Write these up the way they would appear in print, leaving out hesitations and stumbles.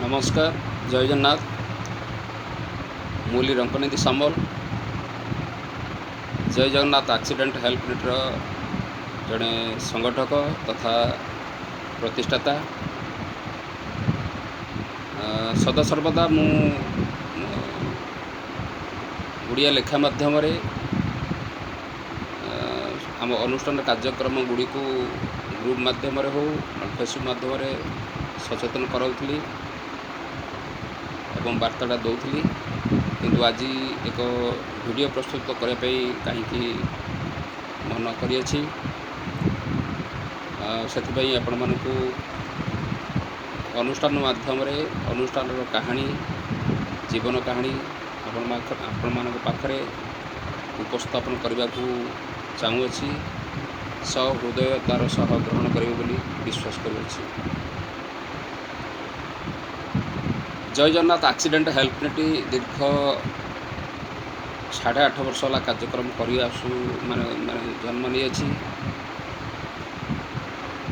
ନମସ୍କାର, ଜୟ ଜଗନ୍ନାଥ। ମୁଁ ରଙ୍କନିଧି ସାମଲ, ଜୟ Jagannath accident help ୟୁନିଟ୍ର ଜଣେ ସଂଗଠକ ତଥା ପ୍ରତିଷ୍ଠାତା। ସଦାସର୍ବଦା ମୁଁ ଓଡ଼ିଆ ଲେଖା ମାଧ୍ୟମରେ ଆମ ଅନୁଷ୍ଠାନ କାର୍ଯ୍ୟକ୍ରମ ଗୁଡ଼ିକୁ ଗ୍ରୁପ୍ ମାଧ୍ୟମରେ ହେଉ, ଫେସବୁକ୍ ମାଧ୍ୟମରେ ସଚେତନ କରାଉଥିଲି ଏବଂ ବାର୍ତ୍ତାଟା ଦେଉଥିଲି। କିନ୍ତୁ ଆଜି ଏକ ଭିଡ଼ିଓ ପ୍ରସ୍ତୁତ କରିବା ପାଇଁ କାହିଁକି ମନ କରିଅଛି, ସେଥିପାଇଁ ଆପଣମାନଙ୍କୁ ଅନୁଷ୍ଠାନ ମାଧ୍ୟମରେ ଅନୁଷ୍ଠାନର କାହାଣୀ, ଜୀବନ କାହାଣୀ ଆପଣମାନଙ୍କ ପାଖରେ ଉପସ୍ଥାପନ କରିବାକୁ ଚାହୁଁଅଛି। ସହୃଦୟତାର ସହ ଗ୍ରହଣ କରିବେ ବୋଲି ବିଶ୍ୱାସ କରୁଅଛି। ଜୟ ଜଗନ୍ନାଥ ଆକ୍ସିଡେଣ୍ଟ ହେଲ୍ପ ୟୁନିଟ୍ ଦୀର୍ଘ 8.5 ବର୍ଷ ହେଲା କାର୍ଯ୍ୟକ୍ରମ କରି ଆସୁ ମାନେ ମାନେ ଜନ୍ମ ନେଇଅଛି।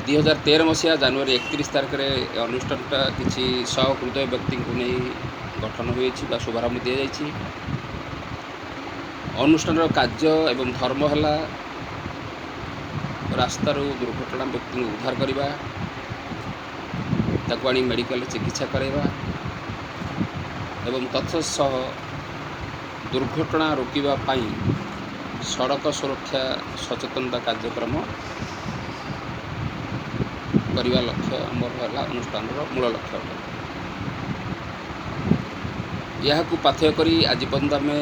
2013 ମସିହା ଜାନୁଆରୀ 31 ତାରିଖରେ ଏ ଅନୁଷ୍ଠାନଟା କିଛି ସହୃଦୟ ବ୍ୟକ୍ତିଙ୍କୁ ନେଇ ଗଠନ ହୋଇଅଛି ବା ଶୁଭାରମ୍ଭ ଦିଆଯାଇଛି। ଅନୁଷ୍ଠାନର କାର୍ଯ୍ୟ ଏବଂ ଧର୍ମ ହେଲା ରାସ୍ତାରୁ ଦୁର୍ଘଟଣା ବ୍ୟକ୍ତିଙ୍କୁ ଉଦ୍ଧାର କରିବା, ତାକୁ ଆଣି ମେଡ଼ିକାଲରେ ଚିକିତ୍ସା କରାଇବା ଏବଂ ତତ୍ସହ ଦୁର୍ଘଟଣା ରୋକିବା ପାଇଁ ସଡ଼କ ସୁରକ୍ଷା ସଚେତନତା କାର୍ଯ୍ୟକ୍ରମ କରିବା ଲକ୍ଷ୍ୟ ଆମର ହେଲା ଅନୁଷ୍ଠାନର ମୂଳ ଲକ୍ଷ୍ୟ ଅଟେ। ଏହାକୁ ପାଥେୟ କରି ଆଜି ପର୍ଯ୍ୟନ୍ତ ଆମେ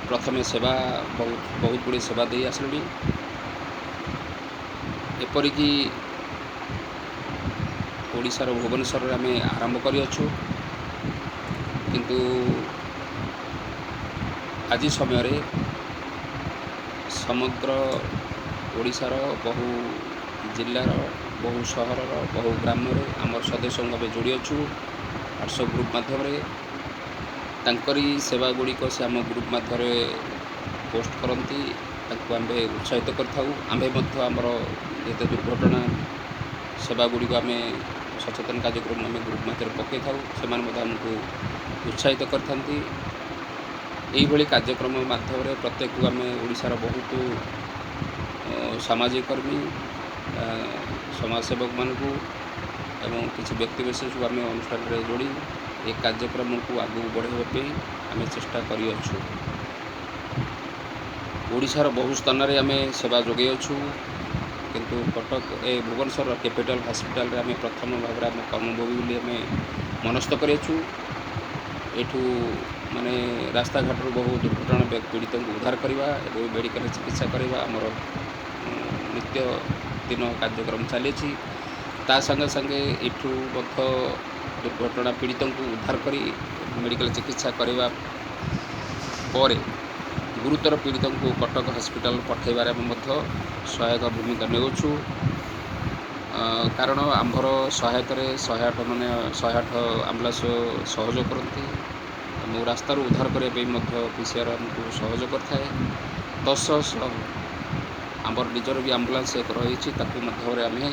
ପ୍ରଥମେ ସେବା ବହୁତ ବହୁତ ଗୁଡ଼ିଏ ସେବା ଦେଇ ଆସିଲୁଣି। ଏପରିକି ଓଡ଼ିଶାର ଭୁବନେଶ୍ୱରରେ ଆମେ ଆରମ୍ଭ କରିଅଛୁ, କିନ୍ତୁ ଆଜି ସମୟରେ ସମଗ୍ର ଓଡ଼ିଶାର ବହୁ ଜିଲ୍ଲାର, ବହୁ ସହରର, ବହୁ ଗ୍ରାମରେ ଆମର ସଦସ୍ୟଙ୍କୁ ଆମେ ଯୋଡ଼ିଅଛୁ ହ୍ୱାଟ୍ସଆପ୍ ଗ୍ରୁପ୍ ମାଧ୍ୟମରେ। ତାଙ୍କରି ସେବା ଗୁଡ଼ିକ ସେ ଆମ ଗ୍ରୁପ୍ ମାଧ୍ୟମରେ ପୋଷ୍ଟ କରନ୍ତି, ତାଙ୍କୁ ଆମ୍ଭେ ଉତ୍ସାହିତ କରିଥାଉ। ଆମ୍ଭେ ମଧ୍ୟ ଆମର ଯେତେ ଦୁର୍ଘଟଣା ସେବା ଗୁଡ଼ିକ ଆମେ ସଚେତନ କାର୍ଯ୍ୟକ୍ରମ ଆମେ ଗ୍ରୁପ୍ ମାଧ୍ୟମରେ ପକାଇଥାଉ, ସେମାନେ ମଧ୍ୟ ଆମକୁ ଉତ୍ସାହିତ କରିଥାନ୍ତି। ଏଇଭଳି କାର୍ଯ୍ୟକ୍ରମ ମାଧ୍ୟମରେ ପ୍ରତ୍ୟେକକୁ ଆମେ ଓଡ଼ିଶାର ବହୁତ ସାମାଜିକ କର୍ମୀ, ସମାଜସେବକମାନଙ୍କୁ ଏବଂ କିଛି ବ୍ୟକ୍ତିବିଶେଷକୁ ଆମେ ଅନୁଷ୍ଠାନରେ ଯୋଡ଼ି ଏ କାର୍ଯ୍ୟକ୍ରମକୁ ଆଗକୁ ବଢ଼ାଇବା ପାଇଁ ଆମେ ଚେଷ୍ଟା କରିଅଛୁ। ଓଡ଼ିଶାର ବହୁ ସ୍ଥାନରେ ଆମେ ସେବା ଯୋଗାଇଅଛୁ, କିନ୍ତୁ କଟକ ଏ ଭୁବନେଶ୍ୱର କ୍ୟାପିଟାଲ ହସ୍ପିଟାଲରେ ଆମେ ପ୍ରଥମ ଭାବରେ ଆମ କର୍ମଭୂମି ବୋଲି ଆମେ ମନସ୍ଥ କରିଅଛୁ। ଏଠୁ ମାନେ ରାସ୍ତାଘାଟରୁ ବହୁ ଦୁର୍ଘଟଣା ପୀଡ଼ିତଙ୍କୁ ଉଦ୍ଧାର କରିବା ଏବଂ ମେଡ଼ିକାଲରେ ଚିକିତ୍ସା କରିବା ଆମର ନିତ୍ୟ ଦିନ କାର୍ଯ୍ୟକ୍ରମ ଚାଲିଅଛି। ତା ସଙ୍ଗେ ସଙ୍ଗେ ଏଠୁ ମଧ୍ୟ ଦୁର୍ଘଟଣା ପୀଡ଼ିତଙ୍କୁ ଉଦ୍ଧାର କରି ମେଡ଼ିକାଲ ଚିକିତ୍ସା କରିବା ପରେ ଗୁରୁତର ପୀଡ଼ିତଙ୍କୁ କଟକ ହସ୍ପିଟାଲ ପଠାଇବାରେ ଆମେ ମଧ୍ୟ ସହାୟକ ଭୂମିକା ନେଉଛୁ। କାରଣ ଆମ୍ଭର ସହାୟତାରେ 108, ମାନେ 108 ଆମ୍ବୁଲାନ୍ସ ସହଯୋଗ କରନ୍ତି ଏବଂ ରାସ୍ତାରୁ ଉଦ୍ଧାର କରିବା ପାଇଁ ମଧ୍ୟ PCR ଆମକୁ ସହଯୋଗ କରିଥାଏ। ତତ୍ସହ ଆମର ନିଜର ବି ଆମ୍ବୁଲାନ୍ସ ଏକ ରହିଛି, ତାକୁ ମାଧ୍ୟମରେ ଆମେ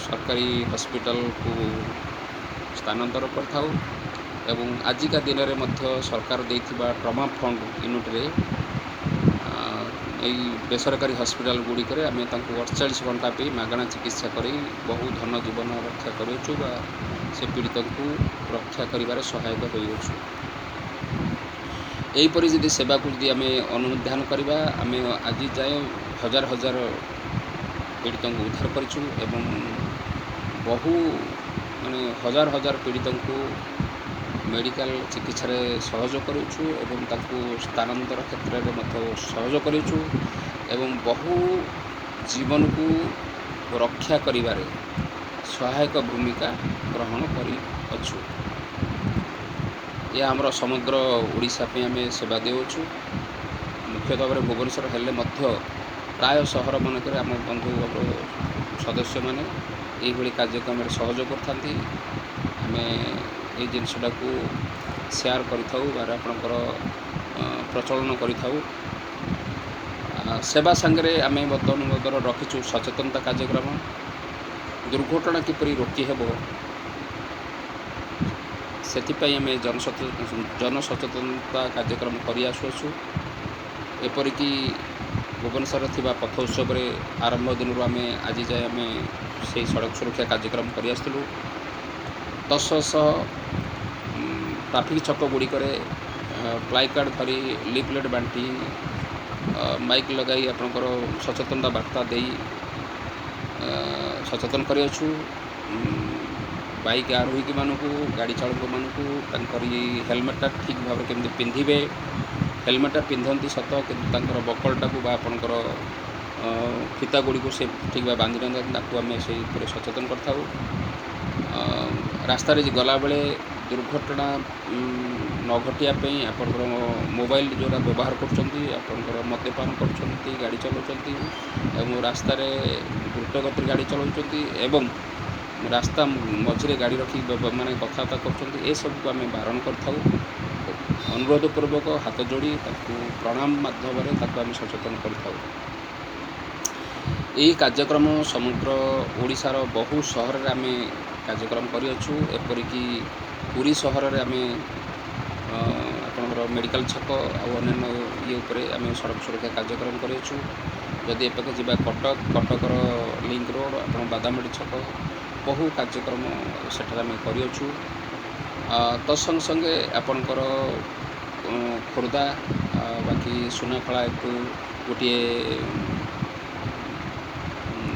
ସରକାରୀ ହସ୍ପିଟାଲକୁ ସ୍ଥାନାନ୍ତର କରିଥାଉ। ଏବଂ ଆଜିକା ଦିନରେ ମଧ୍ୟ ସରକାର ଦେଇଥିବା ଟ୍ରମା ଫଣ୍ଡ ୟୁନିଟ୍ରେ ଏଇ ବେସରକାରୀ ହସ୍ପିଟାଲ ଗୁଡ଼ିକରେ ଆମେ ତାଙ୍କୁ 48 ଘଣ୍ଟା ପାଇଁ ମାଗଣା ଚିକିତ୍ସା କରି ବହୁ ଧନ ଜୀବନ ରକ୍ଷା କରିଅଛୁ ବା ସେ ପୀଡ଼ିତଙ୍କୁ ରକ୍ଷା କରିବାରେ ସହାୟକ ହୋଇଅଛୁ। ଏହିପରି ଯଦି ସେବାକୁ ଯଦି ଆମେ ଅନୁଧ୍ୟାନ କରିବା, ଆମେ ଆଜି ଯାଏଁ ହଜାର ହଜାର ପୀଡ଼ିତଙ୍କୁ ଉଦ୍ଧାର କରିଛୁ ଏବଂ ବହୁ ମାନେ ହଜାର ହଜାର ପୀଡ଼ିତଙ୍କୁ ମେଡ଼ିକାଲ ଚିକିତ୍ସାରେ ସହଯୋଗ କରୁଛୁ ଏବଂ ତାଙ୍କୁ ସ୍ଥାନାନ୍ତର କ୍ଷେତ୍ରରେ ମଧ୍ୟ ସହଯୋଗ କରୁଛୁ ଏବଂ ବହୁ ଜୀବନକୁ ରକ୍ଷା କରିବାରେ ସହାୟକ ଭୂମିକା ଗ୍ରହଣ କରିଅଛୁ। ଏହା ଆମର ସମଗ୍ର ଓଡ଼ିଶା ପାଇଁ ଆମେ ସେବା ଦେଉଛୁ। ମୁଖ୍ୟତଃ ଭାବରେ ଭୁବନେଶ୍ୱର ହେଲେ ମଧ୍ୟ ପ୍ରାୟ ସହରମାନଙ୍କରେ ଆମ ବନ୍ଧୁ, ଆମର ସଦସ୍ୟମାନେ ଏଇଭଳି କାର୍ଯ୍ୟକ୍ରମରେ ସହଯୋଗ କରିଥାନ୍ତି। ଆମେ ଏଇ ଜିନିଷଟାକୁ ସେୟାର କରିଥାଉ ବା ଆପଣଙ୍କର ପ୍ରଚଳନ କରିଥାଉ। ସେବା ସାଙ୍ଗରେ ଆମେ ବର୍ତ୍ତମାନ ରଖିଛୁ ସଚେତନତା କାର୍ଯ୍ୟକ୍ରମ। ଦୁର୍ଘଟଣା କିପରି ରୋକି ହେବ ସେଥିପାଇଁ ଆମେ ଜନସଚେତନତା କାର୍ଯ୍ୟକ୍ରମ କରି ଆସୁଅଛୁ। ଏପରିକି ଭୁବନେଶ୍ୱରରେ ଥିବା ପଥ ଉତ୍ସବରେ ଆରମ୍ଭ ଦିନରୁ ଆମେ ଆଜି ଯାଏ ଆମେ ସେଇ ସଡ଼କ ସୁରକ୍ଷା କାର୍ଯ୍ୟକ୍ରମ କରି ଆସୁଥିଲୁ। ତତ୍ସହ ଟ୍ରାଫିକ୍ ଛକ ଗୁଡ଼ିକରେ ପ୍ଲାକାର୍ଡ଼ ଧରି, ଲିଫଲେଟ୍ ବାଣ୍ଟି, ମାଇକ୍ ଲଗାଇ ଆପଣଙ୍କର ସଚେତନତା ବାର୍ତ୍ତା ଦେଇ ସଚେତନ କରିଅଛୁ ବାଇକ୍ ଆରୋହୀମାନଙ୍କୁ, ଗାଡ଼ି ଚାଳକମାନଙ୍କୁ, ତାଙ୍କରି ହେଲମେଟ୍ଟା ଠିକ୍ ଭାବରେ କେମିତି ପିନ୍ଧିବେ। ହେଲମେଟ୍ଟା ପିନ୍ଧନ୍ତି ସତ, କିନ୍ତୁ ତାଙ୍କର ବକଳଟାକୁ ବା ଆପଣଙ୍କର ଫିତା ଗୁଡ଼ିକୁ ସେ ଠିକ୍ ଭାବେ ବାନ୍ଧି ନଥାନ୍ତି। ତାକୁ ଆମେ ସେଇ ଉପରେ ସଚେତନ କରିଥାଉ। ରାସ୍ତାରେ ଗଲାବେଳେ ଦୁର୍ଘଟଣା ନ ଘଟିବା ପାଇଁ ଆପଣଙ୍କର ମୋବାଇଲ ଯେଉଁଟା ବ୍ୟବହାର କରୁଛନ୍ତି, ଆପଣଙ୍କର ମଦ୍ୟପାନ କରୁଛନ୍ତି, ଗାଡ଼ି ଚଲାଉଛନ୍ତି ଏବଂ ରାସ୍ତାରେ ଦ୍ରୁତ ଗତିରେ ଗାଡ଼ି ଚଲାଉଛନ୍ତି ଏବଂ ରାସ୍ତା ମଝିରେ ଗାଡ଼ି ରଖି ମାନେ କଥାବାର୍ତ୍ତା କରୁଛନ୍ତି, ଏସବୁକୁ ଆମେ ବାରଣ କରିଥାଉ। ଅନୁରୋଧ ପୂର୍ବକ ହାତ ଯୋଡ଼ି ତାକୁ ପ୍ରଣାମ ମାଧ୍ୟମରେ ତାକୁ ଆମେ ସଚେତନ କରିଥାଉ। ଏହି କାର୍ଯ୍ୟକ୍ରମ ସମଗ୍ର ଓଡ଼ିଶାର ବହୁ ସହରରେ ଆମେ କାର୍ଯ୍ୟକ୍ରମ କରିଅଛୁ। ଏପରିକି ପୁରୀ ସହରରେ ଆମେ ଆପଣଙ୍କର ମେଡ଼ିକାଲ ଛକ ଆଉ ଅନ୍ୟାନ୍ୟ ଇଏ ଉପରେ ଆମେ ସଡ଼କ ସୁରକ୍ଷା କାର୍ଯ୍ୟକ୍ରମ କରିଅଛୁ। ଯଦି ଏପାଖେ ଯିବା କଟକ, କଟକର ଲିଙ୍କ ରୋଡ଼, ଆପଣ ବାଦାମବାଡ଼ି ଛକ, ବହୁ କାର୍ଯ୍ୟକ୍ରମ ସେଠାରେ ଆମେ କରିଅଛୁ। ତତ୍ସଙ୍ଗେ ସଙ୍ଗେ ଆପଣଙ୍କର ଖୋର୍ଦ୍ଧା, ବାକି ସୁନାଖଳା ଏଠୁ ଗୋଟିଏ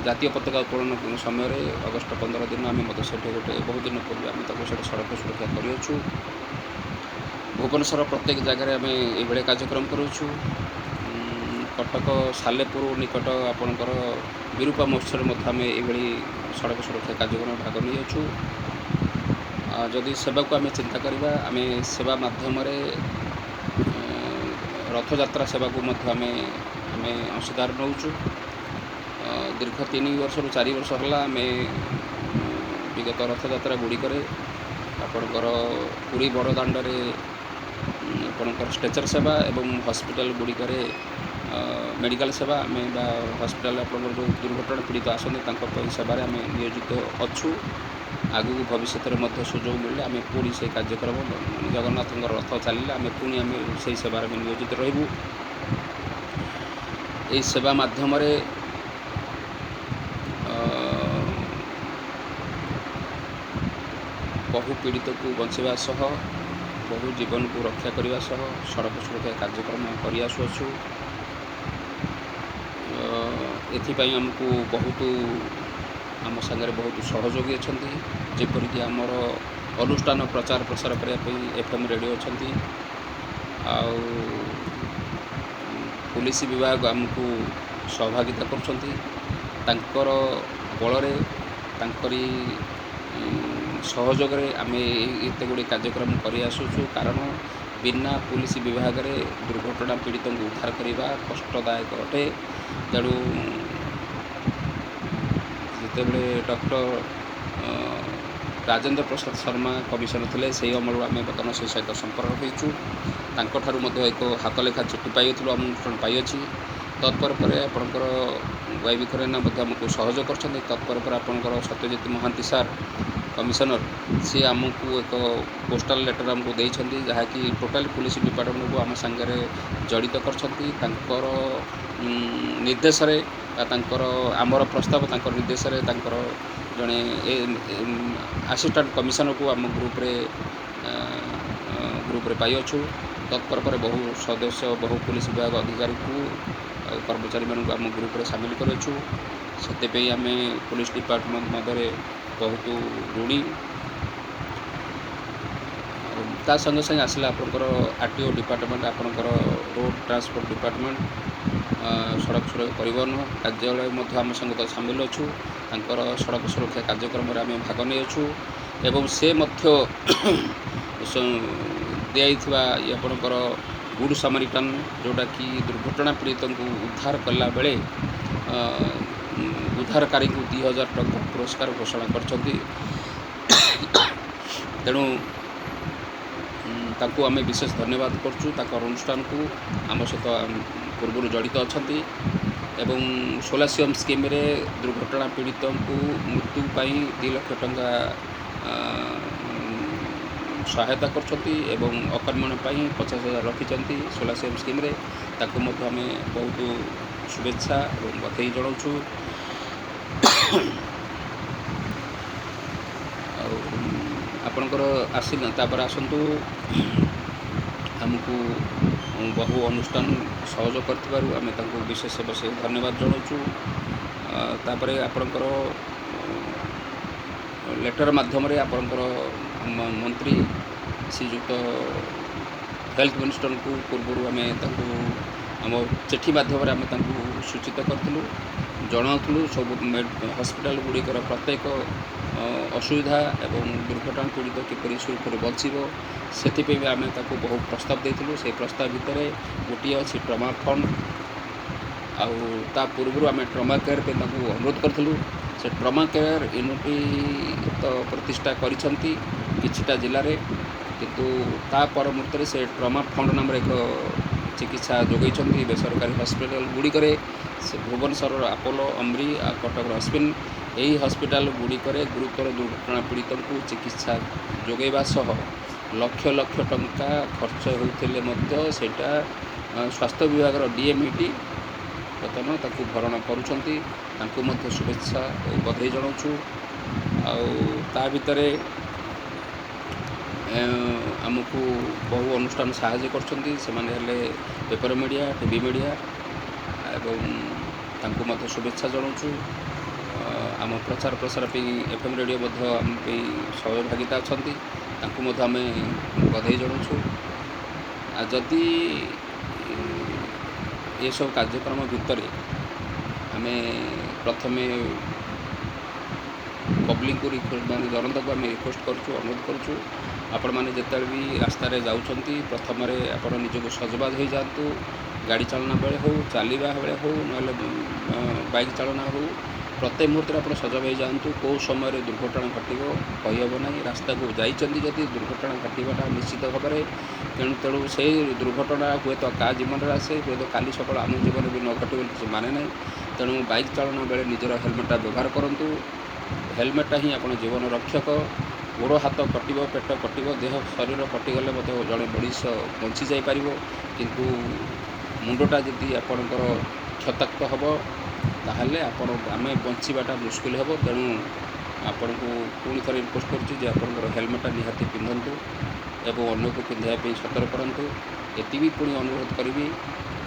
ଜାତୀୟ ପତାକା ଉତ୍ତୋଳନ ସମୟରେ ଅଗଷ୍ଟ 15 ଦିନ ଆମେ ମଧ୍ୟ ସେଠି ଗୋଟେ ବହୁତ ଦିନ ପୂର୍ବେ ଆମେ ତାକୁ ସେଠି ସଡ଼କ ସୁରକ୍ଷା କରିଅଛୁ। ଭୁବନେଶ୍ୱର ପ୍ରତ୍ୟେକ ଜାଗାରେ ଆମେ ଏଇଭଳିଆ କାର୍ଯ୍ୟକ୍ରମ କରୁଅଛୁ। କଟକ ସାଲେପୁର ନିକଟ ଆପଣଙ୍କର ବିରୂପା ମହୋତ୍ସବରେ ମଧ୍ୟ ଆମେ ଏଇଭଳି ସଡ଼କ ସୁରକ୍ଷା କାର୍ଯ୍ୟକ୍ରମ ଭାଗ ନେଇଅଛୁ। ଯଦି ସେବାକୁ ଆମେ ଚିନ୍ତା କରିବା, ଆମେ ସେବା ମାଧ୍ୟମରେ ରଥଯାତ୍ରା ସେବାକୁ ମଧ୍ୟ ଆମେ ଅଂଶୀଦାର ନେଉଛୁ। ଦୀର୍ଘ 3 ବର୍ଷରୁ 4 ବର୍ଷ ହେଲା ଆମେ ବିଗତ ରଥଯାତ୍ରା ଗୁଡ଼ିକରେ ଆପଣଙ୍କର ପୁରୀ ବଡ଼ ଦାଣ୍ଡରେ ଆପଣଙ୍କର ଷ୍ଟ୍ରେଚର୍ ସେବା ଏବଂ ହସ୍ପିଟାଲ ଗୁଡ଼ିକରେ ମେଡ଼ିକାଲ ସେବା ଆମେ ବା ହସ୍ପିଟାଲ ଆପଣଙ୍କର ଯେଉଁ ଦୁର୍ଘଟଣା ପୀଡ଼ିତ ଆସନ୍ତି ତାଙ୍କ ପାଇଁ ସେବାରେ ଆମେ ନିୟୋଜିତ ଅଛୁ। ଆଗକୁ ଭବିଷ୍ୟତରେ ମଧ୍ୟ ସୁଯୋଗ ମିଳିଲେ ଆମେ ପୁଣି ସେଇ କାର୍ଯ୍ୟକ୍ରମ, ମାନେ ଜଗନ୍ନାଥଙ୍କର ରଥ ଚାଲିଲେ ଆମେ ପୁଣି ଆମେ ସେଇ ସେବାରେ ଆମେ ନିୟୋଜିତ ରହିବୁ। ଏହି ସେବା ମାଧ୍ୟମରେ ବହୁ ପୀଡ଼ିତକୁ ବଞ୍ଚାଇବା ସହ ବହୁ ଜୀବନକୁ ରକ୍ଷା କରିବା ସହ ସଡ଼କ ସୁରକ୍ଷା କାର୍ଯ୍ୟକ୍ରମ କରି ଆସୁଅଛୁ। ଏଥିପାଇଁ ଆମକୁ ବହୁତ ଆମ ସାଙ୍ଗରେ ବହୁତ ସହଯୋଗୀ ଅଛନ୍ତି, ଯେପରିକି ଆମର ଅନୁଷ୍ଠାନ ପ୍ରଚାର ପ୍ରସାର କରିବା ପାଇଁ ଏଫ୍ ଏମ୍ ରେଡ଼ିଓ ଅଛନ୍ତି ଆଉ ପୋଲିସ ବିଭାଗ ଆମକୁ ସହଭାଗିତା କରୁଛନ୍ତି। ତାଙ୍କର ବଳରେ, ତାଙ୍କରି ସହଯୋଗରେ ଆମେ ଏତେ ଗୁଡ଼ିଏ କାର୍ଯ୍ୟକ୍ରମ କରି ଆସୁଛୁ, କାରଣ ବିନା ପୋଲିସ ବିଭାଗରେ ଦୁର୍ଘଟଣା ପୀଡ଼ିତଙ୍କୁ ଉଦ୍ଧାର କରିବା କଷ୍ଟଦାୟକ ଅଟେ। ତେଣୁ ଯେତେବେଳେ ଡକ୍ଟର ରାଜେନ୍ଦ୍ର ପ୍ରସାଦ ଶର୍ମା କମିଶନର ଥିଲେ, ସେଇ ଅମଳରୁ ଆମେ ବର୍ତ୍ତମାନ ସେ ସହିତ ସମ୍ପର୍କ ହୋଇଛୁ। ତାଙ୍କଠାରୁ ମଧ୍ୟ ଏକ ହାତ ଲେଖା ଚିଠି ପାଇଥିଲୁ, ଅନୁଷ୍ଠାନ ପାଇଅଛି। ତତ୍ପରେ ପରେ ଆପଣଙ୍କର ୱାଇ ବି ଖରେନା ମଧ୍ୟ ଆମକୁ ସହଯୋଗ କରିଛନ୍ତି। ତତ୍ପରେ ପରେ ଆପଣଙ୍କର ସତ୍ୟଜିତ ମହାନ୍ତି ସାର୍ କମିଶନର, ସିଏ ଆମକୁ ଏକ ପୋଷ୍ଟାଲ ଲେଟର୍ ଆମକୁ ଦେଇଛନ୍ତି, ଯାହାକି ଟୋଟାଲି ପୋଲିସ ଡିପାର୍ଟମେଣ୍ଟକୁ ଆମ ସାଙ୍ଗରେ ଜଡ଼ିତ କରିଛନ୍ତି। ତାଙ୍କର ନିର୍ଦ୍ଦେଶରେ ବା ତାଙ୍କର ଆମର ପ୍ରସ୍ତାବ ତାଙ୍କର ନିର୍ଦ୍ଦେଶରେ ତାଙ୍କର ଜଣେ ଆସିଷ୍ଟାଣ୍ଟ କମିଶନରକୁ ଆମ ଗ୍ରୁପରେ ପାଇଅଛୁ। ତତ୍ପର ପରେ ବହୁ ସଦସ୍ୟ, ବହୁ ପୋଲିସ ବିଭାଗ ଅଧିକାରୀଙ୍କୁ ଆଉ କର୍ମଚାରୀମାନଙ୍କୁ ଆମ ଗ୍ରୁପରେ ସାମିଲ କରିଅଛୁ। ସେଥିପାଇଁ ଆମେ ପୋଲିସ ଡିପାର୍ଟମେଣ୍ଟ ମଧ୍ୟରେ ବହୁତ ଋଣୀ। ଆଉ ତା ସଙ୍ଗେ ସଙ୍ଗେ ଆସିଲା ଆପଣଙ୍କର ଆର୍ ଟି ଓ ଡିପାର୍ଟମେଣ୍ଟ, ଆପଣଙ୍କର ରୋଡ଼ ଟ୍ରାନ୍ସପୋର୍ଟ ଡିପାର୍ଟମେଣ୍ଟ, ସଡ଼କ ସୁରକ୍ଷା ପରିବହନ କାର୍ଯ୍ୟାଳୟ ମଧ୍ୟ ଆମ ସଙ୍ଗେ ସାମିଲ ଅଛୁ। ତାଙ୍କର ସଡ଼କ ସୁରକ୍ଷା କାର୍ଯ୍ୟକ୍ରମରେ ଆମେ ଭାଗ ନେଇଅଛୁ ଏବଂ ସେ ମଧ୍ୟ ଦିଆଯାଇଥିବା ଆପଣଙ୍କର ଗୁଡ଼ ସାମାରିଟାନ୍, ଯେଉଁଟାକି ଦୁର୍ଘଟଣା ପୀଡ଼ିତଙ୍କୁ ଉଦ୍ଧାର କଲାବେଳେ ଉଦ୍ଧାରକାରୀଙ୍କୁ 2000 ଟଙ୍କା ପୁରସ୍କାର ଘୋଷଣା କରିଛନ୍ତି। ତେଣୁ ତାଙ୍କୁ ଆମେ ବିଶେଷ ଧନ୍ୟବାଦ କରୁଛୁ, ତାଙ୍କର ଅନୁଷ୍ଠାନକୁ ଆମ ସହିତ ପୂର୍ବରୁ ଜଡ଼ିତ ଅଛନ୍ତି। ଏବଂ ସୋଲାସିୟମ୍ ସ୍କିମ୍ରେ ଦୁର୍ଘଟଣା ପୀଡ଼ିତଙ୍କୁ ମୃତ୍ୟୁ ପାଇଁ 2 ଲକ୍ଷ ଟଙ୍କା ସହାୟତା କରୁଛନ୍ତି ଏବଂ ଅକର୍ମଣ ପାଇଁ 50,000 ରଖିଛନ୍ତି ସୋଲାସିୟମ୍ ସ୍କିମ୍ରେ, ତାକୁ ମଧ୍ୟ ଆମେ ବହୁତ ଶୁଭେଚ୍ଛା ଏବଂ ବଧେଇ ଜଣାଉଛୁ। ଆଉ ଆପଣଙ୍କର ଆସିଲା, ତାପରେ ଆସନ୍ତୁ, ଆମକୁ ବହୁ ଅନୁଷ୍ଠାନ ସହଯୋଗ କରିଥିବାରୁ ଆମେ ତାଙ୍କୁ ବିଶେଷ ବିଶେଷ ଧନ୍ୟବାଦ ଜଣାଉଛୁ। ତାପରେ ଆପଣଙ୍କର ଲେଟର୍ ମାଧ୍ୟମରେ ଆପଣଙ୍କର ମନ୍ତ୍ରୀ ଶ୍ରୀଯୁକ୍ତ ହେଲ୍ଥ ମିନିଷ୍ଟରଙ୍କୁ ପୂର୍ବରୁ ଆମେ ତାଙ୍କୁ ଆମ ଚିଠି ମାଧ୍ୟମରେ ଆମେ ତାଙ୍କୁ ସୂଚିତ କରିଥିଲୁ, ଜଣାଉଥିଲୁ ସବୁ ହସ୍ପିଟାଲ ଗୁଡ଼ିକର ପ୍ରତ୍ୟେକ ଅସୁବିଧା ଏବଂ ଦୁର୍ଘଟଣା ପୀଡ଼ିତ କିପରି ସୁରୁଖୁରୁରେ ବଞ୍ଚିବ, ସେଥିପାଇଁ ବି ଆମେ ତାକୁ ବହୁ ପ୍ରସ୍ତାବ ଦେଇଥିଲୁ। ସେଇ ପ୍ରସ୍ତାବ ଭିତରେ ଗୋଟିଏ ଅଛି ଟ୍ରମା ଫଣ୍ଡ। ଆଉ ତା ପୂର୍ବରୁ ଆମେ ଟ୍ରମା କେୟାର ପାଇଁ ତାଙ୍କୁ ଅନୁରୋଧ କରିଥିଲୁ। ସେ ଟ୍ରମା କେୟାର ୟୁନିଟ୍ ତ ପ୍ରତିଷ୍ଠା କରିଛନ୍ତି କିଛିଟା ଜିଲ୍ଲାରେ, କିନ୍ତୁ ତା ପର ମୁହୂର୍ତ୍ତରେ ସେ ଟ୍ରମା ଫଣ୍ଡ ନାମରେ ଏକ ଚିକିତ୍ସା ଯୋଗାଇଛନ୍ତି ବେସରକାରୀ ହସ୍ପିଟାଲ ଗୁଡ଼ିକରେ। ସେ ଭୁବନେଶ୍ୱରର ଆପୋଲୋ, ଅମ୍ରି ଆଉ କଟକର ଅଶ୍ୱିନ, ଏହି ହସ୍ପିଟାଲ ଗୁଡ଼ିକରେ ଗୁରୁତର ଦୁର୍ଘଟଣା ପୀଡ଼ିତଙ୍କୁ ଚିକିତ୍ସା ଯୋଗାଇବା ସହ ଲକ୍ଷ ଲକ୍ଷ ଟଙ୍କା ଖର୍ଚ୍ଚ ହେଉଥିଲେ ମଧ୍ୟ ସେଇଟା ସ୍ୱାସ୍ଥ୍ୟ ବିଭାଗର ଡିଏମ୍ଇଟି ବର୍ତ୍ତମାନ ତାକୁ ଭରଣା କରୁଛନ୍ତି। ତାଙ୍କୁ ମଧ୍ୟ ଶୁଭେଚ୍ଛା ଓ ବଧେଇ ଜଣାଉଛୁ। ଆଉ ତା ଭିତରେ ଆମକୁ ବହୁ ଅନୁଷ୍ଠାନ ସାହାଯ୍ୟ କରୁଛନ୍ତି। ସେମାନେ ହେଲେ ପେପର ମିଡ଼ିଆ, ଟିଭି ମିଡ଼ିଆ, ଏବଂ ତାଙ୍କୁ ମଧ୍ୟ ଶୁଭେଚ୍ଛା ଜଣାଉଛୁ। ଆମ ପ୍ରଚାର ପ୍ରସାର ପାଇଁ ଏଫ୍ ଏମ୍ ରେଡ଼ିଓ ମଧ୍ୟ ଆମ ପାଇଁ ସହଭାଗିତା ଅଛନ୍ତି, ତାଙ୍କୁ ମଧ୍ୟ ଆମେ ବଧେଇ ଜଣାଉଛୁ। ଆଉ ଯଦି ଏସବୁ କାର୍ଯ୍ୟକ୍ରମ ଭିତରେ ଆମେ ପ୍ରଥମେ ପବ୍ଲିକକୁ, ମାନେ ଜନତାକୁ ଆମେ ରିକ୍ୱେଷ୍ଟ କରୁଛୁ, ଅନୁରୋଧ କରୁଛୁ, ଆପଣମାନେ ଯେତେବେଳେ ବି ରାସ୍ତାରେ ଯାଉଛନ୍ତି, ପ୍ରଥମରେ ଆପଣ ନିଜକୁ ସଜବାଜ ହୋଇଯାଆନ୍ତୁ। ଗାଡ଼ି ଚାଳନା ବେଳେ ହେଉ, ଚାଲିବା ବେଳେ ହେଉ, ନହେଲେ ବାଇକ୍ ଚାଳନା ହେଉ, ପ୍ରତ୍ୟେକ ମୁହୂର୍ତ୍ତରେ ଆପଣ ସଜାଗ ହୋଇଯାଆନ୍ତୁ। କେଉଁ ସମୟରେ ଦୁର୍ଘଟଣା ଘଟିବ କହିହେବ ନାହିଁ। ରାସ୍ତାକୁ ଯାଇଛନ୍ତି ଯଦି, ଦୁର୍ଘଟଣା ଘଟିବାଟା ନିଶ୍ଚିତ ଭାବରେ। ତେଣୁ ସେଇ ଦୁର୍ଘଟଣା ହୁଏତ କାହା ଜୀବନରେ ଆସେ, ହୁଏତ କାଲି ସକାଳ ଆମ ଜୀବନରେ ବି ନ ଘଟିବ ବୋଲି କିଛି ମାନେ ନାହିଁ। ତେଣୁ ବାଇକ୍ ଚାଳନା ବେଳେ ନିଜର ହେଲମେଟ୍ଟା ବ୍ୟବହାର କରନ୍ତୁ। ହେଲମେଟ୍ଟା ହିଁ ଆପଣ ଜୀବନ ରକ୍ଷକ। ଗୋଡ଼ ହାତ କଟିବ, ପେଟ କଟିବ, ଦେହ ଶରୀର କଟିଗଲେ ମଧ୍ୟ ଜଣେ ମଣିଷ ବଞ୍ଚି ଯାଇପାରିବ, କିନ୍ତୁ ମୁଣ୍ଡଟା ଯଦି ଆପଣଙ୍କର କ୍ଷତାକ୍ତ ହେବ, ତାହେଲେ ଆପଣ ଆମେ ବଞ୍ଚିବାଟା ମୁସ୍କିଲ ହେବ। ତେଣୁ ଆପଣଙ୍କୁ ପୁଣି ଥରେ ରିକ୍ୱେଷ୍ଟ କରୁଛି ଯେ ଆପଣଙ୍କର ହେଲମେଟ୍ଟା ନିହାତି ପିନ୍ଧନ୍ତୁ ଏବଂ ଅନ୍ୟକୁ ପିନ୍ଧାଇବା ପାଇଁ ସତର୍କ କରନ୍ତୁ। ଏତିକି ପୁଣି ଅନୁରୋଧ କରିବି,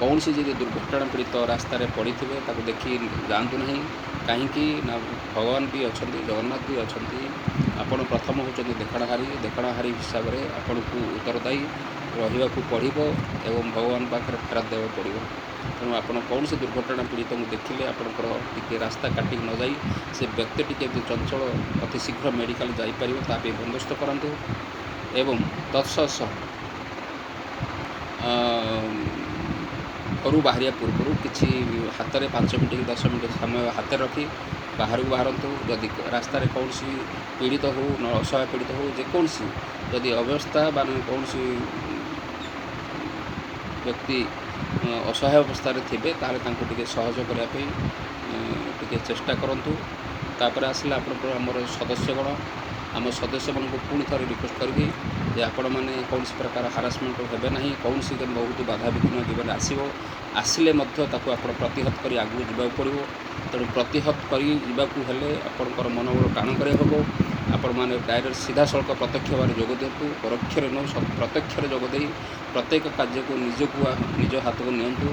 କୌଣସି ଯଦି ଦୁର୍ଘଟଣା ପୀଡ଼ିତ ରାସ୍ତାରେ ପଡ଼ିଥିବେ, ତାକୁ ଦେଖି ଯାଆନ୍ତୁ ନାହିଁ। କାହିଁକି ନା ଭଗବାନ ବି ଅଛନ୍ତି, ଜଗନ୍ନାଥ ବି ଅଛନ୍ତି। ଆପଣ ପ୍ରଥମ ହେଉଛନ୍ତି ଦେଖଣାହାରୀ। ଦେଖଣାହାରୀ ହିସାବରେ ଆପଣଙ୍କୁ ଉତ୍ତରଦାୟୀ ରହିବାକୁ ପଡ଼ିବ ଏବଂ ଭଗବାନ ପାଖରେ ଫେରାଦ ଦେବାକୁ ପଡ଼ିବ। ତେଣୁ ଆପଣ କୌଣସି ଦୁର୍ଘଟଣା ପୀଡ଼ିତଙ୍କୁ ଦେଖିଲେ ଆପଣଙ୍କର ଟିକେ ରାସ୍ତା କାଟିକି ନ ଯାଇ ସେ ବ୍ୟକ୍ତିଟି କେମିତି ଚଞ୍ଚଳ ଅତି ଶୀଘ୍ର ମେଡ଼ିକାଲ ଯାଇପାରିବ, ତା ପାଇଁ ବନ୍ଦୋବସ୍ତ କରନ୍ତୁ। ଏବଂ ତତ୍ସହ ଘରୁ ବାହାରିବା ପୂର୍ବରୁ କିଛି ହାତରେ 5 ମିନିଟ୍ କି 10 ମିନିଟ୍ ସମୟ ହାତରେ ରଖି ବାହାରକୁ ବାହାରନ୍ତୁ। ଯଦି ରାସ୍ତାରେ କୌଣସି ପୀଡ଼ିତ ହେଉ, ନ ଅସହାୟ ପୀଡ଼ିତ ହେଉ, ଯେକୌଣସି ଯଦି ଅବ୍ୟବସ୍ଥା ବା କୌଣସି ବ୍ୟକ୍ତି ଅସହାୟ ଅବସ୍ଥାରେ ଥିବେ, ତାହେଲେ ତାଙ୍କୁ ଟିକେ ସହଯୋଗ କରିବା ପାଇଁ ଟିକେ ଚେଷ୍ଟା କରନ୍ତୁ। ତାପରେ ଆସିଲା ଆପଣଙ୍କର ଆମର ସଦସ୍ୟଗଣ। ଆମ ସଦସ୍ୟମାନଙ୍କୁ ପୁଣି ଥରେ ରିକ୍ୱେଷ୍ଟ କରିବି ଯେ ଆପଣମାନେ କୌଣସି ପ୍ରକାର ହାରାସମେଣ୍ଟ ହେବେ ନାହିଁ। କୌଣସି ବହୁତ ବାଧାବିଘ୍ନ ଜୀବନରେ ଆସିବ, ଆସିଲେ ମଧ୍ୟ ତାକୁ ଆପଣ ପ୍ରତିହତ କରି ଆଗକୁ ଯିବାକୁ ପଡ଼ିବ। ତେଣୁ ପ୍ରତିହତ କରି ଯିବାକୁ ହେଲେ ଆପଣଙ୍କର ମନୋବଳ ଟାଣ କରିବାକୁ ହେବ। ଆପଣମାନେ ଡାଇରେକ୍ଟ ସିଧାସଳଖ ପ୍ରତ୍ୟକ୍ଷ ଭାବରେ ଯୋଗ ଦିଅନ୍ତୁ, ପରୋକ୍ଷରେ ନୁହଁ, ପ୍ରତ୍ୟକ୍ଷରେ ଯୋଗ ଦେଇ ପ୍ରତ୍ୟେକ କାର୍ଯ୍ୟକୁ ନିଜକୁ ନିଜ ହାତକୁ ନିଅନ୍ତୁ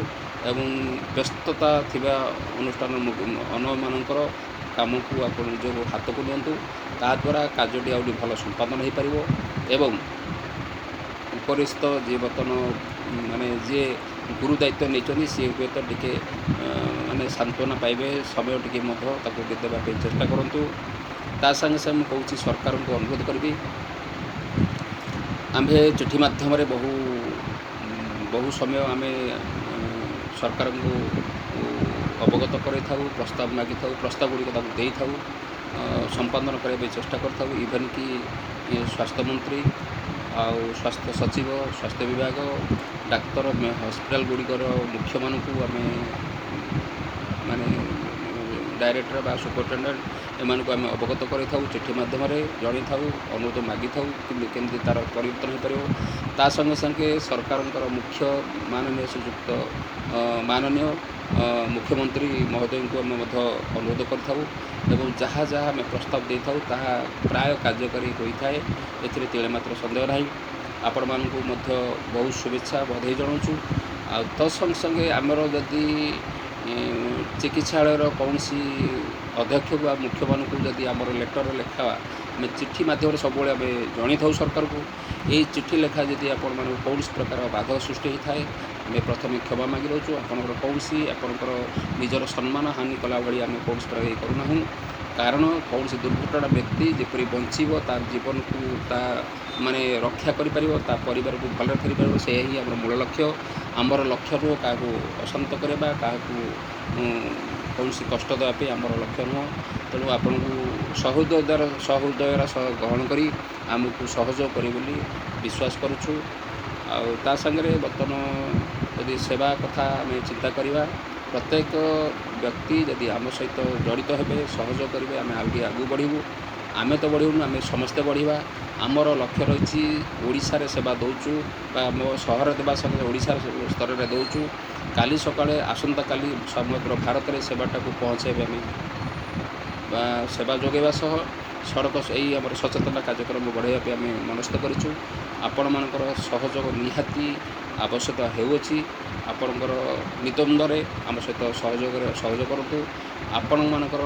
ଏବଂ ବ୍ୟସ୍ତତା ଥିବା ଅନୁଷ୍ଠାନ ଅନ୍ୟମାନଙ୍କର କାମକୁ ଆପଣ ନିଜ ହାତକୁ ନିଅନ୍ତୁ। ତାହାଦ୍ୱାରା କାର୍ଯ୍ୟଟି ଆହୁରି ଭଲ ସମ୍ପାଦନ ହୋଇପାରିବ ଏବଂ ଉପରିସ୍ଥ ଯିଏ ବର୍ତ୍ତମାନ ମାନେ ଯିଏ ଗୁରୁ ଦାୟିତ୍ୱ ନେଇଛନ୍ତି, ସିଏ ହୁଏତ ଟିକେ ମାନେ ସାନ୍ତ୍ୱନା ପାଇବେ। ସମୟ ଟିକେ ମଧ୍ୟ ତାକୁ ଦେବା ପାଇଁ ଚେଷ୍ଟା କରନ୍ତୁ। ତା ସାଙ୍ଗେ ସାଙ୍ଗେ ମୁଁ କହୁଛି, ସରକାରଙ୍କୁ ଅନୁରୋଧ କରିବି, ଆମ୍ଭେ ଚିଠି ମାଧ୍ୟମରେ ବହୁ ବହୁ ସମୟ ଆମେ ସରକାରଙ୍କୁ ଅବଗତ କରାଇଥାଉ, ପ୍ରସ୍ତାବ ମାଗିଥାଉ, ପ୍ରସ୍ତାବ ଗୁଡ଼ିକ ତାକୁ ଦେଇଥାଉ, ସମ୍ପାଦନ କରିବା ପାଇଁ ଚେଷ୍ଟା କରିଥାଉ। ଇଭେନ୍ କି ସ୍ୱାସ୍ଥ୍ୟମନ୍ତ୍ରୀ ଆଉ ସ୍ୱାସ୍ଥ୍ୟ ସଚିବ, ସ୍ୱାସ୍ଥ୍ୟ ବିଭାଗ, ଡାକ୍ତର, ହସ୍ପିଟାଲ ଗୁଡ଼ିକର ମୁଖ୍ୟମାନଙ୍କୁ ଆମେ ମାନେ ଡାଇରେକ୍ଟର ବା ସୁପରିଟେଣ୍ଡେଣ୍ଟ ଏମାନଙ୍କୁ ଆମେ ଅବଗତ କରିଥାଉ, ଚିଠି ମାଧ୍ୟମରେ ଜଣାଇଥାଉ, ଅନୁରୋଧ ମାଗିଥାଉ କେମିତି ତା'ର ପରିବର୍ତ୍ତନ ହୋଇପାରିବ। ତା ସଙ୍ଗେ ସଙ୍ଗେ ସରକାରଙ୍କର ମୁଖ୍ୟ ମାନନୀୟ ଶ୍ରୀଯୁକ୍ତ ମାନନୀୟ ମୁଖ୍ୟମନ୍ତ୍ରୀ ମହୋଦୟଙ୍କୁ ଆମେ ମଧ୍ୟ ଅନୁରୋଧ କରିଥାଉ ଏବଂ ଯାହା ଯାହା ଆମେ ପ୍ରସ୍ତାବ ଦେଇଥାଉ ତାହା ପ୍ରାୟ କାର୍ଯ୍ୟକାରୀ ହୋଇଥାଏ, ଏଥିରେ ତିଳେ ମାତ୍ର ସନ୍ଦେହ ନାହିଁ। ଆପଣମାନଙ୍କୁ ମଧ୍ୟ ବହୁତ ଶୁଭେଚ୍ଛା ବଧେଇ ଜଣାଉଛୁ। ଆଉ ତତ୍ ସଙ୍ଗେ ସଙ୍ଗେ ଆମର ଯଦି ଚିକିତ୍ସାଳୟର କୌଣସି ଅଧ୍ୟକ୍ଷ ବା ମୁଖ୍ୟମାନଙ୍କୁ ଯଦି ଆମର ଲେଟର୍ ଲେଖା, ଆମେ ଚିଠି ମାଧ୍ୟମରେ ସବୁବେଳେ ଆମେ ଜଣାଇଥାଉ ସରକାରକୁ। ଏଇ ଚିଠି ଲେଖା ଯଦି ଆପଣମାନଙ୍କୁ କୌଣସି ପ୍ରକାର ବାଧକ ସୃଷ୍ଟି ହୋଇଥାଏ, ଆମେ ପ୍ରଥମେ କ୍ଷମା ମାଗି ରହୁଛୁ। ଆପଣଙ୍କର କୌଣସି ଆପଣଙ୍କର ନିଜର ସମ୍ମାନ ହାନି କଲା ଭଳି ଆମେ କୌଣସି ପ୍ରକାର ଇଏ କରୁନାହୁଁ। କାରଣ କୌଣସି ଦୁର୍ଘଟଣା ବ୍ୟକ୍ତି ଯେପରି ବଞ୍ଚିବ, ତା ଜୀବନକୁ ତା ମାନେ ରକ୍ଷା କରିପାରିବ, ତା ପରିବାରକୁ ଭଲରେ ଫେରିପାରିବ, ସେଇଆ ହିଁ ଆମର ମୂଳ ଲକ୍ଷ୍ୟ। ଆମର ଲକ୍ଷ୍ୟ ନୁହଁ କାହାକୁ ଅଶାନ୍ତ କରିବା, କାହାକୁ କୌଣସି କଷ୍ଟ ଦେବା ପାଇଁ ଆମର ଲକ୍ଷ୍ୟ ନୁହଁ। ତେଣୁ ଆପଣଙ୍କୁ ସହୃଦୟର ସହ ଗ୍ରହଣ କରି ଆମକୁ ସହଯୋଗ କରିବେ ବୋଲି ବିଶ୍ୱାସ କରୁଛୁ। ଆଉ ତା ସାଙ୍ଗରେ ବର୍ତ୍ତମାନ ଯଦି ସେବା କଥା ଆମେ ଚିନ୍ତା କରିବା, ପ୍ରତ୍ୟେକ ବ୍ୟକ୍ତି ଯଦି ଆମ ସହିତ ଜଡ଼ିତ ହେବେ, ସହଯୋଗ କରିବେ, ଆମେ ଆଉ ଟିକେ ଆଗକୁ ବଢ଼ିବୁ। ଆମେ ତ ବଢ଼ିବୁନୁ, ଆମେ ସମସ୍ତେ ବଢ଼ିବା। ଆମର ଲକ୍ଷ୍ୟ ରହିଛି ଓଡ଼ିଶାରେ ସେବା ଦେଉଛୁ ବା ଆମ ସହରରେ ଦେବା ସଙ୍ଗେ ଓଡ଼ିଶାର ସ୍ତରରେ ଦେଉଛୁ। କାଲି ସକାଳେ, ଆସନ୍ତାକାଲି ସମଗ୍ର ଭାରତରେ ସେବାଟାକୁ ପହଞ୍ଚାଇବା ଆମେ ବା ସେବା ଯୋଗାଇବା ସହ ସଡ଼କ ଏଇ ଆମର ସଚେତନତା କାର୍ଯ୍ୟକ୍ରମ ବଢ଼ାଇବା ପାଇଁ ଆମେ ମନସ୍ଥ କରିଛୁ। ଆପଣମାନଙ୍କର ସହଯୋଗ ନିହାତି ଆବଶ୍ୟକ ହେଉଅଛି। ଆପଣଙ୍କର ନିଦ୍ୱନ୍ଦ୍ୱରେ ଆମ ସହିତ ସହଯୋଗରେ ସହଯୋଗ କରନ୍ତୁ। ଆପଣମାନଙ୍କର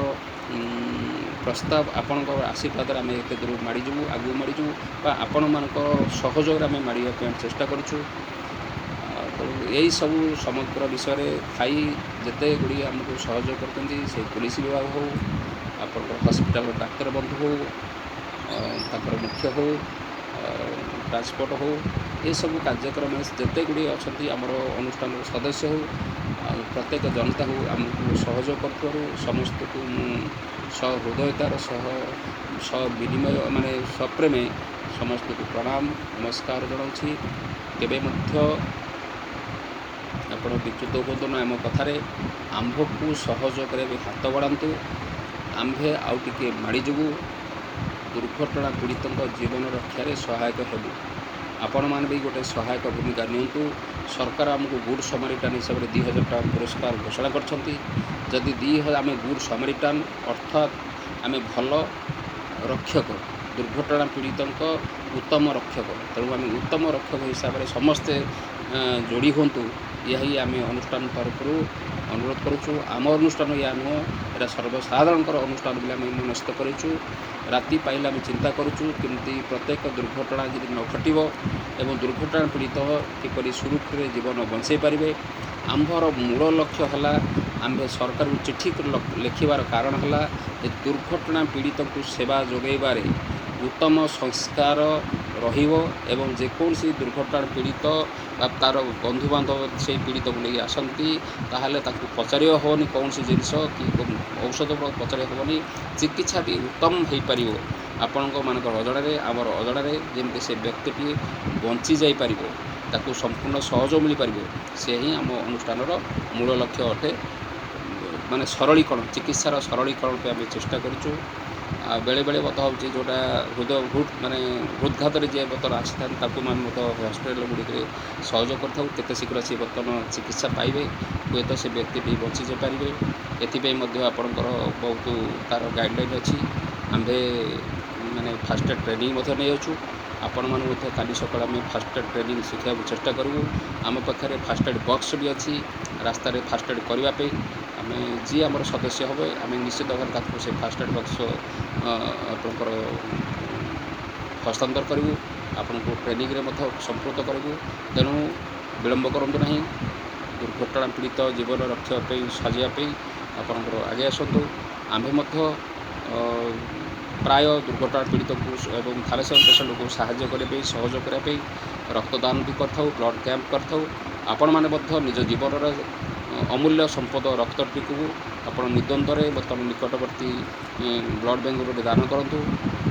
ପ୍ରସ୍ତାବ, ଆପଣଙ୍କର ଆଶୀର୍ବାଦରେ ଆମେ ଏତେ ଦୂର ମାଡ଼ିଯିବୁ, ଆଗକୁ ମାଡ଼ିଯିବୁ ବା ଆପଣମାନଙ୍କ ସହଯୋଗରେ ଆମେ ମାଡ଼ିବା ପାଇଁ ଚେଷ୍ଟା କରୁଛୁ। ତେଣୁ ଏହିସବୁ ସମଗ୍ର ବିଷୟରେ ଥାଇ ଯେତେ ଗୁଡ଼ିଏ ଆମକୁ ସହଯୋଗ କରୁଛନ୍ତି, ସେଇ ପୋଲିସ ବିଭାଗ ହେଉ, ଆପଣଙ୍କର ହସ୍ପିଟାଲର ଡାକ୍ତର ବନ୍ଧୁ ହେଉ, ତାଙ୍କର ମୁଖ୍ୟ ହେଉ, ଟ୍ରାନ୍ସପୋର୍ଟ ହେଉ, ଏସବୁ କାର୍ଯ୍ୟକ୍ରମରେ ଯେତେ ଗୁଡ଼ିଏ ଅଛନ୍ତି, ଆମର ଅନୁଷ୍ଠାନର ସଦସ୍ୟ ହେଉ ଆଉ ପ୍ରତ୍ୟେକ ଜନତା ହେଉ, ଆମକୁ ସହଯୋଗ କରୁଥିବାରୁ ସମସ୍ତଙ୍କୁ ମୁଁ ସହୃଦୟତାର ସହ ବିନିମୟ ମାନେ ସପ୍ରେମେ ସମସ୍ତଙ୍କୁ ପ୍ରଣାମ ନମସ୍କାର ଜଣାଉଛି। କେବେ ମଧ୍ୟ ଆପଣ ବିଚ୍ୟୁତ ହୁଅନ୍ତୁ ନା ଆମ କଥାରେ। ଆମ୍ଭକୁ ସହଯୋଗ କରିବା ହାତ ବଢ଼ାନ୍ତୁ, ଆମ୍ଭେ ଆଉ ଟିକେ ମାଡ଼ିଯିବୁ, ଦୁର୍ଘଟଣା ପୀଡ଼ିତଙ୍କ ଜୀବନ ରକ୍ଷାରେ ସହାୟକ ହେବୁ। ଆପଣମାନେ ବି ଗୋଟେ ସହାୟକ ଭୂମିକା ନିଅନ୍ତୁ। ସରକାର ଆମକୁ ଗୁଡ୍ ସମାରିଟାନ୍ ହିସାବରେ 2000 ଟଙ୍କା ପୁରସ୍କାର ଘୋଷଣା କରିଛନ୍ତି। ଯଦି 2000 ଆମେ ଗୁଡ୍ ସମାରିଟାନ୍, ଅର୍ଥାତ୍ ଆମେ ଭଲ ରକ୍ଷକ, ଦୁର୍ଘଟଣା ପୀଡ଼ିତଙ୍କ ଉତ୍ତମ ରକ୍ଷକ, ତେଣୁ ଆମେ ଉତ୍ତମ ରକ୍ଷକ ହିସାବରେ ସମସ୍ତେ ଯୋଡ଼ି ହୁଅନ୍ତୁ, ଏହା ହିଁ ଆମେ ଅନୁଷ୍ଠାନ ତରଫରୁ ଅନୁରୋଧ କରୁଛୁ। ଆମ ଅନୁଷ୍ଠାନ ଏହା ନୁହଁ, ଏଇଟା ସର୍ବସାଧାରଣଙ୍କର ଅନୁଷ୍ଠାନ ବୋଲି ଆମେ ମନସ୍ଥ କରିଛୁ। ରାତି ପାଇଲେ ଆମେ ଚିନ୍ତା କରୁଛୁ କେମିତି ପ୍ରତ୍ୟେକ ଦୁର୍ଘଟଣା ଯଦି ନ ଘଟିବ ଏବଂ ଦୁର୍ଘଟଣା ପୀଡ଼ିତ କିପରି ସୁରୁଖୁରୁରେ ଜୀବନ ବଞ୍ଚାଇ ପାରିବେ। ଆମ୍ଭର ମୂଳ ଲକ୍ଷ୍ୟ ହେଲା, ଆମ୍ଭେ ସରକାରକୁ ଚିଠି ଲେଖିବାର କାରଣ ହେଲା ଯେ ଦୁର୍ଘଟଣା ପୀଡ଼ିତଙ୍କୁ ସେବା ଯୋଗାଇବାରେ ଉତ୍ତମ ସଂସ୍କାର ରହିବ ଏବଂ ଯେକୌଣସି ଦୁର୍ଘଟଣା ପୀଡ଼ିତ ବା ତା'ର ବନ୍ଧୁବାନ୍ଧବ ସେଇ ପୀଡ଼ିତକୁ ନେଇ ଆସନ୍ତି, ତାହେଲେ ତାକୁ ପଚାରିବା ହେବନି କୌଣସି ଜିନିଷ କି ଔଷଧ ପଚାରିବା ହେବନି, ଚିକିତ୍ସା ବି ଉତ୍ତମ ହୋଇପାରିବ। ଆପଣଙ୍କ ମାନଙ୍କର ଅଜଣାରେ, ଆମର ଅଜଣାରେ ଯେମିତି ସେ ବ୍ୟକ୍ତିଟି ବଞ୍ଚି ଯାଇପାରିବ, ତାକୁ ସମ୍ପୂର୍ଣ୍ଣ ସହଯୋଗ ମିଳିପାରିବ, ସେ ହିଁ ଆମ ଅନୁଷ୍ଠାନର ମୂଳ ଲକ୍ଷ୍ୟ ଅଟେ। ମାନେ ସରଳୀକରଣ, ଚିକିତ୍ସାର ସରଳୀକରଣ ପାଇଁ ଆମେ ଚେଷ୍ଟା କରୁଛୁ। ଆଉ ବେଳେବେଳେ ମଧ୍ୟ ହେଉଛି ଯେଉଁଟା ହୃଦୟ ମାନେ ହୃଦଘାତରେ ଯିଏ ବର୍ତ୍ତମାନ ଆସିଥାନ୍ତି, ତାକୁ ଆମେ ମଧ୍ୟ ହସ୍ପିଟାଲ ଗୁଡ଼ିକରେ ସହଯୋଗ କରିଥାଉ। କେତେ ଶୀଘ୍ର ସେ ବର୍ତ୍ତମାନ ଚିକିତ୍ସା ପାଇବେ, ହୁଏତ ସେ ବ୍ୟକ୍ତିଟି ବଞ୍ଚି ଯାଇପାରିବେ। ଏଥିପାଇଁ ମଧ୍ୟ ଆପଣଙ୍କର ବହୁତ ତା'ର ଗାଇଡ଼ଲାଇନ୍ ଅଛି। ଆମ୍ଭେ ମାନେ ଫାଷ୍ଟ ଏଡ଼୍ ଟ୍ରେନିଂ ମଧ୍ୟ ନେଇଅଛୁ। ଆପଣମାନଙ୍କୁ ମଧ୍ୟ କାଲି ସକାଳେ ଆମେ ଫାଷ୍ଟ ଏଡ଼୍ ଟ୍ରେନିଂ ଶିଖାଇବାକୁ ଚେଷ୍ଟା କରିବୁ। ଆମ ପାଖରେ ଫାଷ୍ଟ ଏଡ଼୍ ବକ୍ସ ବି ଅଛି ରାସ୍ତାରେ ଫାଷ୍ଟ ଏଡ଼୍ କରିବା ପାଇଁ। ଆମେ ଯିଏ ଆମର ସଦସ୍ୟ ହେବେ, ଆମେ ନିଶ୍ଚିତ ଭାବରେ ତାକୁ ସେ ଫାଷ୍ଟ ଏଡ଼୍ ବକ୍ସ ଆପଣଙ୍କର ହସ୍ତାନ୍ତର କରିବୁ, ଆପଣଙ୍କୁ ଟ୍ରେନିଂରେ ମଧ୍ୟ ସମ୍ପୃକ୍ତ କରିବୁ। ତେଣୁ ବିଳମ୍ବ କରନ୍ତୁ ନାହିଁ, ଦୁର୍ଘଟଣା ପୀଡ଼ିତ ଜୀବନ ରଖିବା ପାଇଁ ସାଜିବା ପାଇଁ ଆପଣଙ୍କର ଆଗେଇ ଆସନ୍ତୁ। ଆମ୍ଭେ ମଧ୍ୟ ପ୍ରାୟ ଦୁର୍ଘଟଣା ପୀଡ଼ିତଙ୍କୁ ଏବଂ ଥାଲାସେମିଆ ପେସେଣ୍ଟକୁ ସାହାଯ୍ୟ କରିବା ପାଇଁ, ସହଯୋଗ କରିବା ପାଇଁ ରକ୍ତଦାନ ବି କରିଥାଉ, ବ୍ଲଡ଼ କ୍ୟାମ୍ପ କରିଥାଉ। ଆପଣମାନେ ମଧ୍ୟ ନିଜ ଜୀବନର ଅମୂଲ୍ୟ ସମ୍ପଦ ରକ୍ତଟିକୁ ଆପଣ ନିଦ୍ୱନ୍ଦ୍ୱରେ ବର୍ତ୍ତମାନ ନିକଟବର୍ତ୍ତୀ ବ୍ଲଡ଼ ବ୍ୟାଙ୍କରୁ ଗୋଟେ ଦାନ କରନ୍ତୁ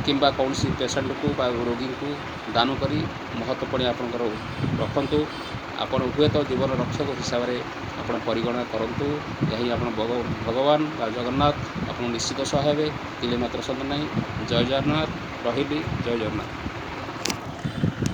କିମ୍ବା କୌଣସି ପେସେଣ୍ଟକୁ ବା ରୋଗୀଙ୍କୁ ଦାନ କରି ମହତ୍ୱ ପଣିଆ ଆପଣଙ୍କର ରଖନ୍ତୁ। ଆପଣ ହୁଏତ ଜୀବନ ରକ୍ଷକ ହିସାବରେ ଆପଣ ପରିଗଣନା କରନ୍ତୁ। ଏହା ହିଁ ଆପଣ ଭଗବାନ ବା ଜଗନ୍ନାଥ ଆପଣ ନିଶ୍ଚିତ ସହାୟ ହେବେ, ତିଳେ ମାତ୍ର ସନ୍ଦେହ ନାହିଁ। ଜୟ ଜଗନ୍ନାଥ। ରହିଲି, ଜୟ ଜଗନ୍ନାଥ।